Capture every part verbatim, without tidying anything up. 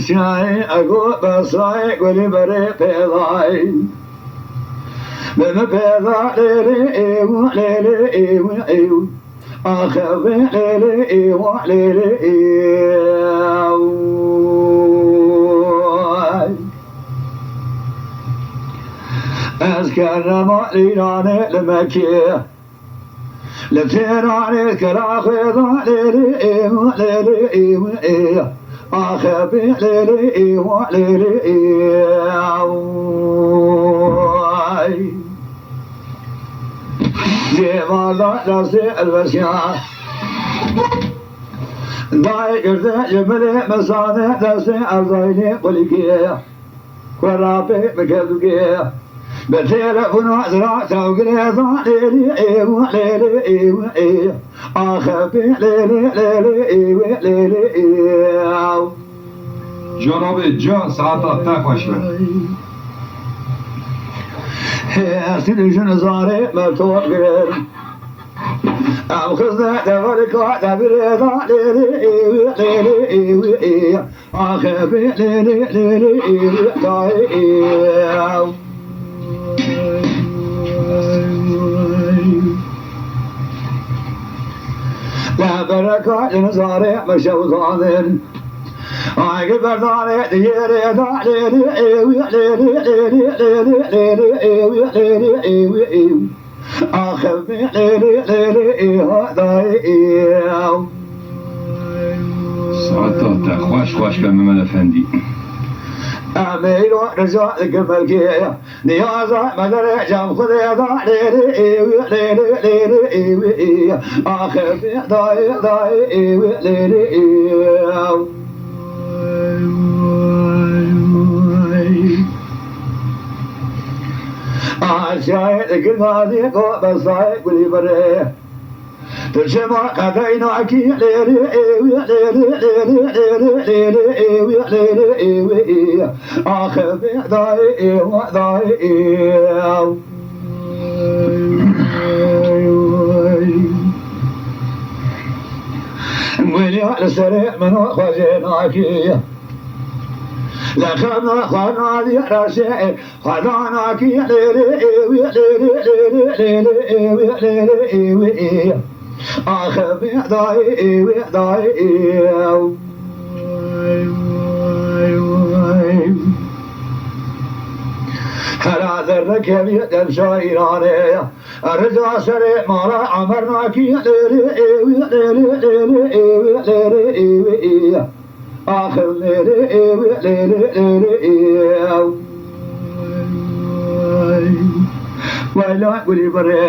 Şayê ego besayê gulî berê pêdayê. Bi min pêda lêlê êw, lêlê êw, êw. Axivê lêlê êw, lêlê êw. Ez kerema Îranê li Mekê. Li Têranê kera xwe da lêlê êw, lêlê êw, ê. Axivê lêlê êw, lêlê êw. Cêvar da destê elbesiya. Dayê girde ji milê misanê destê Erzaynê qulikê. Xwe rapê bi kevdûkê. Bi telefona zira tewgirê da lêlê êw, lêlê êw, ê. Axivê lêlê, lêlê êw, lêlê êw. Cenabê can saeta te xweş be. Hê, ez tu dijin zarê me top girin. Em xizne develika devirê da lêlê êw, lêlê êw, ê. Axivê lêlê, lêlê êw, dayê êw. Lebereka li nizarê me şewzanin. Agir berdanê diyêrê da lêlê êw, lêlê, lêlê, lêlê, lêlê êw, lêlê êw, êw. Axivê lêlê, lêlê êw, dayê êw. Saeta te xweş xweş be Mehmet Efendî. Em ê îro rica dikin belkê niyaza me derê cem Xwedê da lêlê êw, lêlê, lêlê êw, ê. Axivê dayê, dayê êw, lêlê êw. Aşağı girmadi ko besay gulî berê. Tu çima qedeyna kî lêlê êwî, lêlê, lêlê, lêlê, lêlê êwî, lêlê êwî. Axivê dayê êw, dayê êw. Wêliya li serê min xwezê nakî. Li xemna xwe nadî reşê, xwe danakî lêlê êwî, lêlê, lêlê, lêlê êwî, lêlê êwî. Axivê dayê êwî, dayê êw. Hela derrekevî demşa Îranê. Rica serê mala Emer nakî lêlê êwî, lêlê, lêlê êwî, lêlê êwî. Axir lêlê êwî, lêlê, lêlê êw. Weyla gulî birê.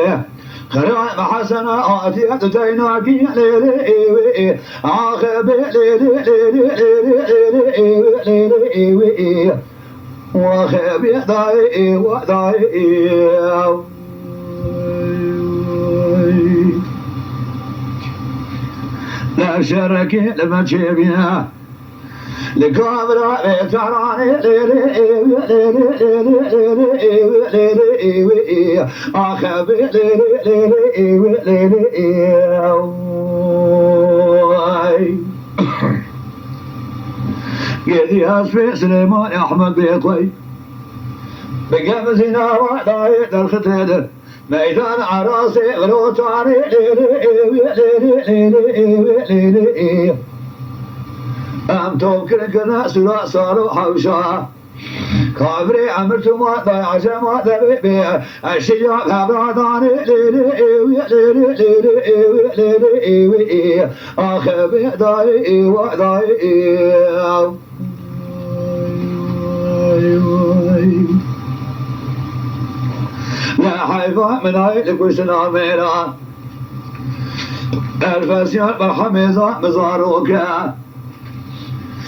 Qira Hesena hatiye tu teynakî lêlê êwî. Axivê lêlê, lêlê, lêlê, lêlê êwî, lêlê êwî. Waxê bê dayê ê, wa dayê ê. Lev şerekê li me çêbîne. Li kamera vê caranê lêlê êwî, lêlê, lêlê, lêlê êwî, lêlê êwî ê. Axê bê lêlê, lêlê êwî, lêlê êw. Gêdî hespê Silêman Ehmed bê xwey. Bi gemizîna wa dayê derxitê di meydan erasê vilotanê lêlê êwî, lêlê, lêlê êwî, lêlê ê. Em top kirin kirine sûra sar û hewşa. Kavirê emir tuma dayê ecema devê bê. Eşiya hevradanê lêlê êwî, lêlê, lêlê êwî, lêlê êwî ê. Axê bê dayê ê, wa dayê ê. Ne heyva min ay li kuştina mêra. Elfesiyar berhemêza mizaroke.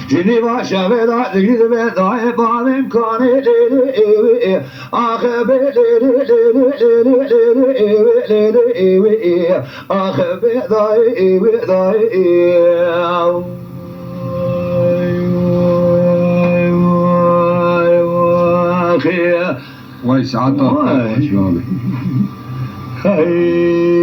Cinîva şevê da digî dibe dayê bavê imkanê lêlê êwî ê. Axê bê lêlê, lêlê, lêlê, lêlê êwî, lêlê êwî ê. Axê bê dayê êwî, dayê êw. Vay, vay, vay, vay, vay. Vay saeta te xweş be abi. Hey.